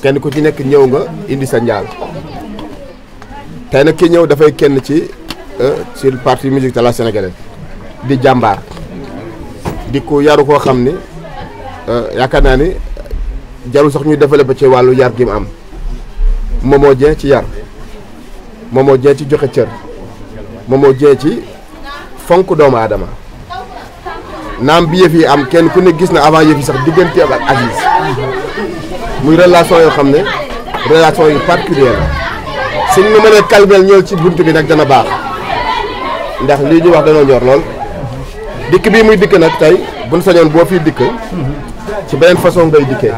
kenn ku ci nekk ñëw nga indi sa njaal tey nag ki ñëw dafay kenn ci parti musique de la sénégalaise di jàmbaar di ko yaru koo xam ni yaakaar naa ni jarul sax ñuy développé ci wàllu yar gi mu am Momo Dieng ci yar Momo Dieng ci joxe cër Momo Dieng ci fonk doomu aadama naam bi yëf yi am kenn ku ne gis na avant yëf yi sax diggante ak Aziz muy relation yoo xam ne relation yu particulière la suñ ñu mënee kalmel ñëw ci buntu bi nag dana baax ndax lii ñu wax danoo ñor lool dikk bii muy dikk nag tey buñ sañoon boo fii dikk ci beneen façon ngay dikkee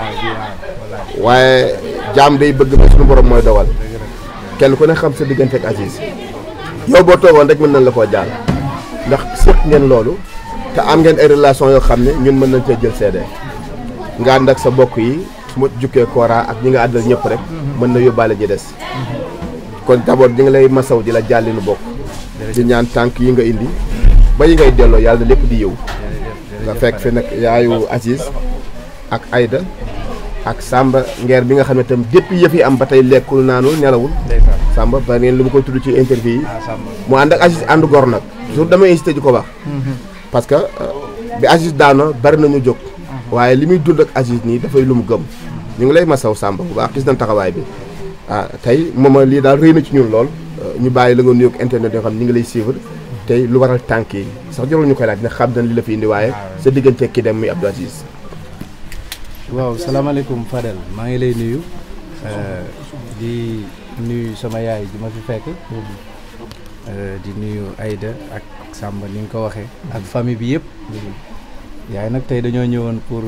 waaye jaam day bëgg ba suñu borom mooy dogal kenn ku ne xam sa diggante ak Aziz yow boo toogoon rek mën nañ la koo jaal ndax séq ngeen loolu te am ngeen ay relation yoo xam ne ñun mën nañ cee jël seede nga ànd ak sa bokk yi su ma jukkee Kora ak ñi nga àndal ñëpp rek mën na yóbbaale ji des kon d'abord di nga lay masaw di la jàlli nu bokk di ñaan tànk yi nga indi ba yi ngay delloo yàlla na lépp di yow nga fekk fi nag yaayu Aziz ak Aïda ak Samba Nguer bi nga xam ne tam depuis yëf yi am ba tey lekkul naanul nelawul Samba ba neen lu ma koy tudd ci interview yi mu ànd ak Aziz ànd gor nag toujours damay incité di ko wax parce que bi Aziz daana bari nañu jóg waaye li muy dund ak Aziz nii dafay lu mu gëm ñu ngi lay masaw Samba bu baax gis nañ taxawaay bi tey moom lii daal rëy na ci ñun lool ñu bàyyi la nga nuyoog internet yoo xam ñu ngi lay suivre tey lu waral tànk yi sax jarul ñu koy laaj dina xam dañ li la fi indi waaye sa diggante ki dem muy Abdou Aziz. waaw salaamaaleykum Fadel maa ngi lay nuyu di nuyu sama yaay ji ma fi fekk di nuyu Aïda ak Samba ni nga ko waxee ak famille bi yëpp yaay nag tey dañoo ñëwoon pour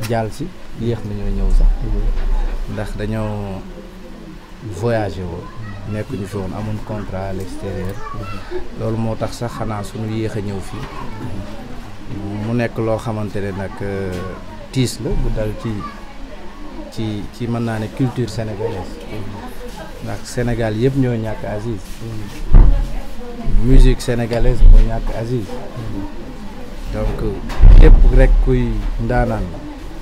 jaal si yéex nañoo ñëw sax ndax dañoo voyagé woon nekkuñu fi woon amoon contrat à l'extérieur loolu moo tax sax xanaa suñu yéex a ñëw fii mu nekk loo xamante ne nag tiis la bu dal ci mën naa ne culture sénégalaise ndax Sénégal yëpp ñoo ñàkk Aziz musique sénégalaise moo ñàkk Aziz donc képp rek kuy ndaanaan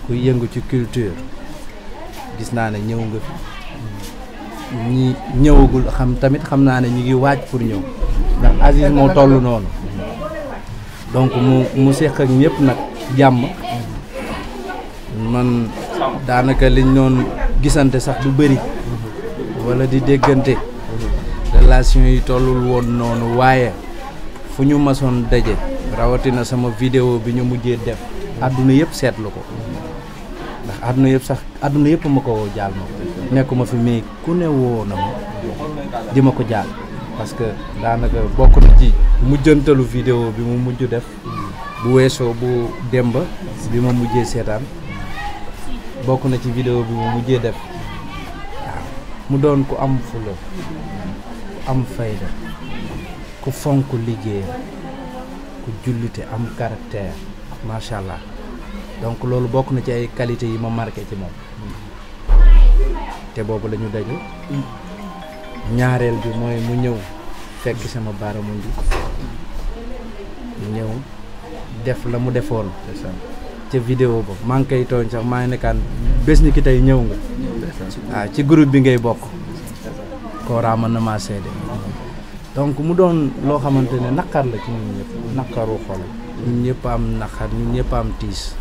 kuy yëngu ci culture gis naa ne ñëw nga fi ñi ñëwagul xam naa ne ñu ngi waaj pour ñëw ndax Aziz moo toll noonu donc mu seq ak ñëpp nag jàmm man daanaka liñ doon gisante sax du bëri wala di déggante relation yi tollul woon noonu waaye fu ñu masoon daje rawatina sama vidéo bi ñu mujjee def àdduna yëpp seetlu ko ndax àdduna yëpp ma ko jaal ma nekkuma fi mais ku ne woo na ma di ma ko jaal parce que daanaka bokk na ci mujjantalu vidéo bi mu mujj def bu weesoo bu demba bi ma mujjee seetaan bokk na ci vidéo bi mu mujjee def waaw mu doon ku am fula ku am fayda ku fonk liggéeyam ku jullite am caractère macha allah donc loolu bokk na ci ay qualité yi ma marqué ci moom te boobu la ñu daje ñaareel bi mooy mu ñëw fekk sama baaramundi ñëw def la mu defoon ca vidéo ba maa ngi koy tooñ sax maa ngi nekkaan bés ni ki tey ñëw nga waaw ci groupe bi ngay bokk Kora mën na maa seede donc mu doon loo xamante ne naqar la ci ñun ñëpp naqaru xol ñun ñëpp am naqar ñun ñëpp am tiis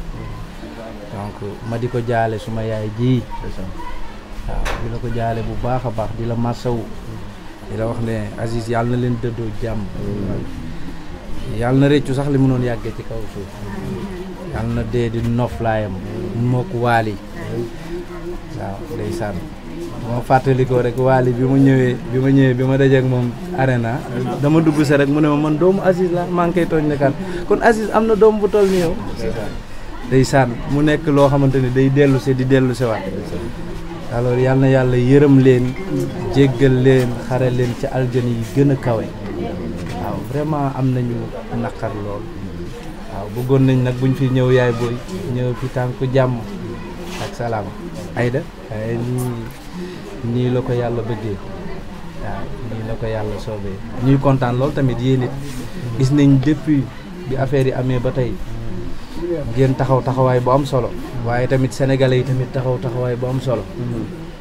donc ma di ko jaale suma yaay ji waaw di la ko jaale bu baax a baax di la masawu di la wax ne Aziz yàlla na leen dëddoo jàmm yàlla na réccu sax li mu noon yàggee ci kaw suuf yàlla na dee di noflaayam mook waali waaw ndeysaan ma fàttalikoo rek waali bi ma dajeek moom arena dama dugg sa rek mu ne ma man doomu Aziz la maa ngi koy tooñ nekkaan kon Aziz am na doom bu toll ni yow ndeysaan mu nekk loo xamante ne day dellu si di dellu si waat alors yal na yàlla yërëm leen jéggal leen xare leen ci aljana yi gën a kawe waaw vraiment am nañu naqar lool waaw bëggoon nañ nag buñ fi ñëw yaay booy ñëw fi tànku jàmm ak salaam Aïda waaye nii la ko yàlla bëggee waaw nii la ko yàlla soobee ñuy kontaan lool tamit yéen it gis nañ depuis bi affaire yi amee ba tey ngeen taxawaay bu am solo waaye tamit sénégalais yi tamit taxawaay bu am solo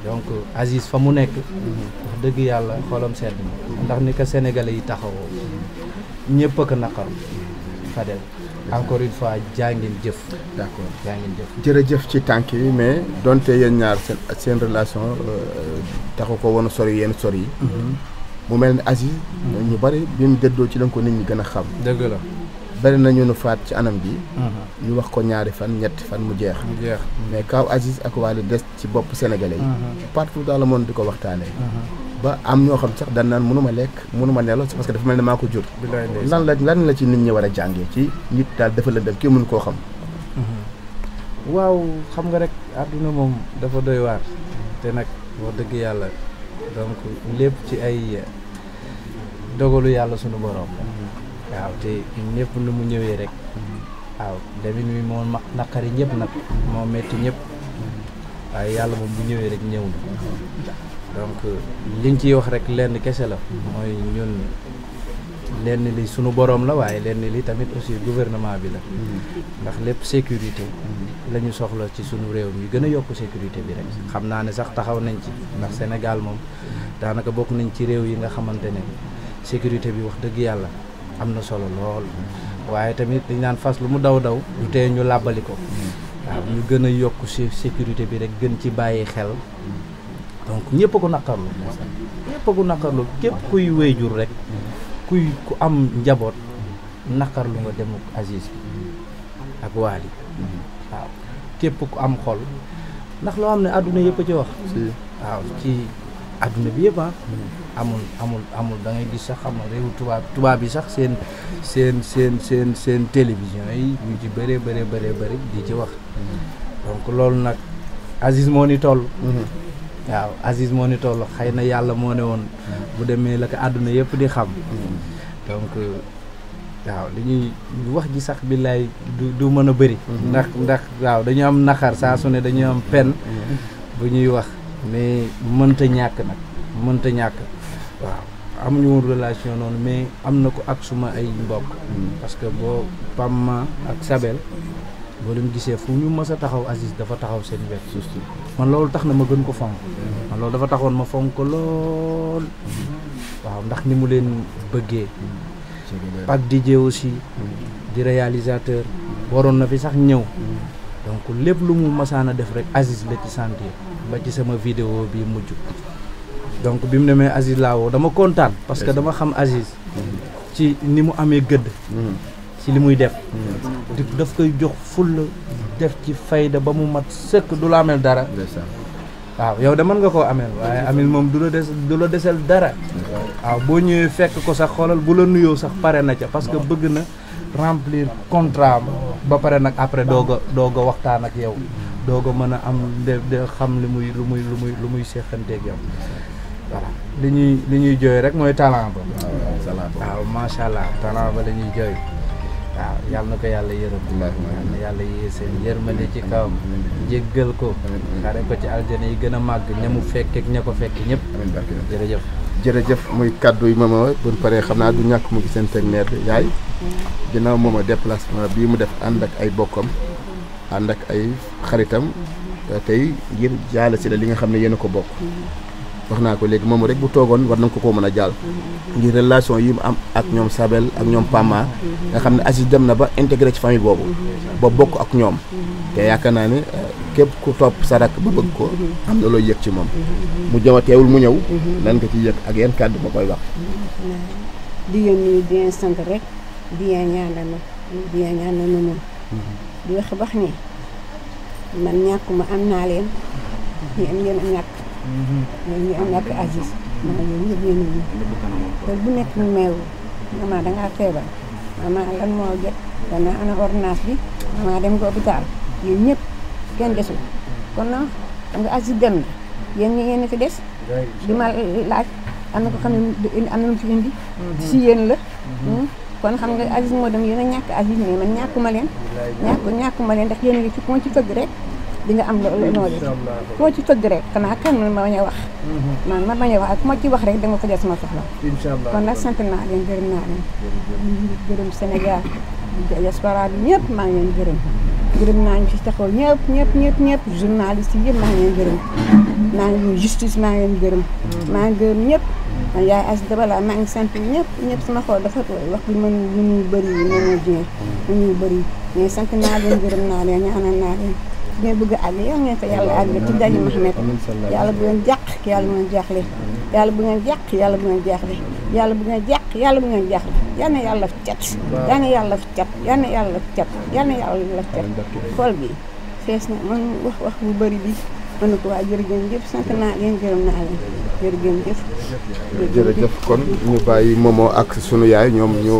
donc Aziz fa mu nekk wax dëgg yàlla xolam sedd na ndax ni ko sénégalais yi taxawoo ñëpp a ko naqaru Fadel encore une fois jaa ngeen jëf. d'accord jaa ngeen jëf. jërëjëf ci tànk yi mais donte yéen ñaar seen relation taxu ko woon a sori yenn sori yi. mu mel ni Aziz. ñu bari bi mu dëddoo ci lañ ko nit ñi gën a xam. dëgg la. bari na ñu nu faat ci anam bi. ñu wax ko ñaari fan ñetti fan mu jeex. mais kaw Aziz ak Wally des ci bopp sénégalais yi. partout dans le monde di ko waxtaanee. ba am ñoo xam sax dan naan mënuma lekk mënuma nelaw c'est parce que dafa mel ne maa ko jur. lan la ci nit ñi war a jàngee ci nit daal dafa lëndëm kii mënu koo xam. waaw xam nga rek àdduna moom dafa doy waar te nag wax dëgg yàlla donc lépp ci ay dogalu yàlla sunu borom. waaw te ñëpp nu mu ñëwee rek. waaw demin mi moo naqari ñëpp nag moo metti ñëpp waaye yàlla moom bu ñëwee rek ñëw na. donc liñ ciy wax rek lenn kese la mooy ñun lenn li sunu borom la waaye lenn li tamit aussi gouvernement bi la ndax lépp sécurité la ñu soxla ci sunu réew mi gën a yokk sécurité bi rek xam naa ne sax taxaw nañ ci ndax Sénégal moom daanaka bokk nañ ci réew yi nga xamante ne sécurité bi wax dëgg yàlla am na solo lool waaye tamit dañ naan fas lu mu daw du tee ñu làbbali ko waaw ñu gën a yokk sécurité bi rek gën ci bàyyi xel donc ñëpp a ko naqarlu képp kuy wéyjur rek ku am njaboot naqarlu nga dem Aziz ak Wally waaw képp ku am xol ndax loo xam ne adduna yëpp a ci wax waaw ci adduna bi yëpp amul da ngay gis sax xam nga réewu tubaab bi sax seen télévision yi ñu ci bëree di ci wax donc loolu nag Aziz moo ni toll waaw Aziz moo ni toll xëy na yàlla moo ne woon bu demee la ko àdduna yëpp di xam donc waaw li ñuy wax ji sax billaay du mën a bëri ndax waaw dañu am naqar saa su ne dañu am pen bu ñuy wax mais mënta ñàkk waaw amuñu woon relation noonu mais am na ko ak suma ay mbokk parce que boo Pamma ak Sabel boo leen gisee fu ñu mës a taxaw Aziz dafa taxaw seen wet man loolu tax na ma gën ko fonk man loolu dafa taxoon ma fonk ko lool waaw ndax ni mu leen bëggee Pac DJ aussi di réalisateur waroon na fi sax ñëw donc lépp lu mu masaan a def rek Aziz la ci sentir ba ci sama vidéo bi mujj donc bi mu demee Aziz laa woo dama kontaan parce que dama xam Aziz ci ni mu amee gëdd ci li muy def daf koy jox fulla def ci fayda ba mu mat sëkk du la amel dara waaw yow de mën nga koo amel waaye amil moom du la desel dara waaw boo ñëwee fekk ko sax xoolal bu la nuyoo sax pare na ca parce que bëgg na remplir contrat ba pare nag après doog a waxtaan ak yow doog a mën a am de xam lu muy seexanteeg yow voilà li ñuy jooy rek mooy talent ba waaw macha allah talent ba la ñuy jooy waaw yàlla na ko yàlla yërëm yàlla na yàlla yee seen yërmande ci kawam jéggal ko xare ko ci aljana yi gën a màgg ña mu fekk ak ña ko fekk ñëpp jërëjëf muy kaddu yi mama buñ paree xam naa du ñàkk mu ngi seen teg maire bi yaay ginnaaw mooma déplacement bii mu def ànd ak ay bokkam ànd ak ay xaritam tey ngir jaale si la li nga xam ne yéen a ko bokk wax naa ko léegi moom rek bu toogoon war nañ ko mën a jàll ngir relation yi mu am ak ñoom Sabel ak ñoom Pama nga xam ne Aziz dem na ba intégré ci famille boobu ba bokk ak ñoom te yaakaar naa ne képp ku topp sa rakk ba bëgg ko am na looy yëg ci moom mu jëm a teewul mu ñëw lan nga ci yëg ak yenn kàddu ma koy wax di leen nuyu di leen sant rek di leen ñaanal moom di wax ni man ñàkkuma am naa leen ngeen a ñàkk ñu am ñàkk Aziz maa ngi ñëpp yéen ñi te bu nekk mu meewu maman dangaa feebar maman lan moo jot danaa ana ordonnance bi maman dem nga hôpital yéen ñëpp kenn desul kon nag xam nga Aziz dem na yéen ñi ngeen fi des di ma laaj am na ko xam ne am na lu fi indi si yéen la kon xam nga Aziz moo dem yéen a ñàkk Aziz mais man ñàkkuma leen ndax yéen a ngi fi moo ci fëgg rek di nga am noo def koo ci tëgg rek xanaa kan ma bañ a wax man ma bañ a wax ak ku ma ci wax rek danga ko jël sama soxla kon nag sant naa leen gërëm naa leen gërëm Sénégal diaspora bi ñëpp maa ngi leen gërëm gërëm naa ñu fi taxaw ñëpp journaliste yi yëpp maa ngi leen gërëm maa ngi leen justice maa ngi leen gërëm maa ngi gërëm ñëpp man yaay as dabala maa ngi sant ñëpp sama xol dafa tooy wax bi mën lu ñuy bëri mënoo jeen lu ñuy bëri mais sant naa leen gërëm naa leen ñaanal naa leen ngeen bëgg a àgg yal ngeen ko yàlla àgg ci daji Mahamed yàlla bu ngeen jàq yàlla bu ngeen jaaxle yàlla bu ngeen jàq yàlla bu ngeen jaaxle yàlla bu ngeen jàq yàlla bu ngeen jaaxle yal na yàlla fi cat yal na yàlla fi cat yal na yàlla fi cat yal na yàlla fi cat xol bi fees na man wax bu bëri bi mën na ko waa jërëjëf sant naa leen gërëm naa leen jërëjëf kon ñu bàyyi Momo ak sunu yaay ñoom ñu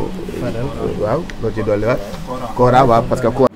waaw loo ci dolli waat Kora waaw parce que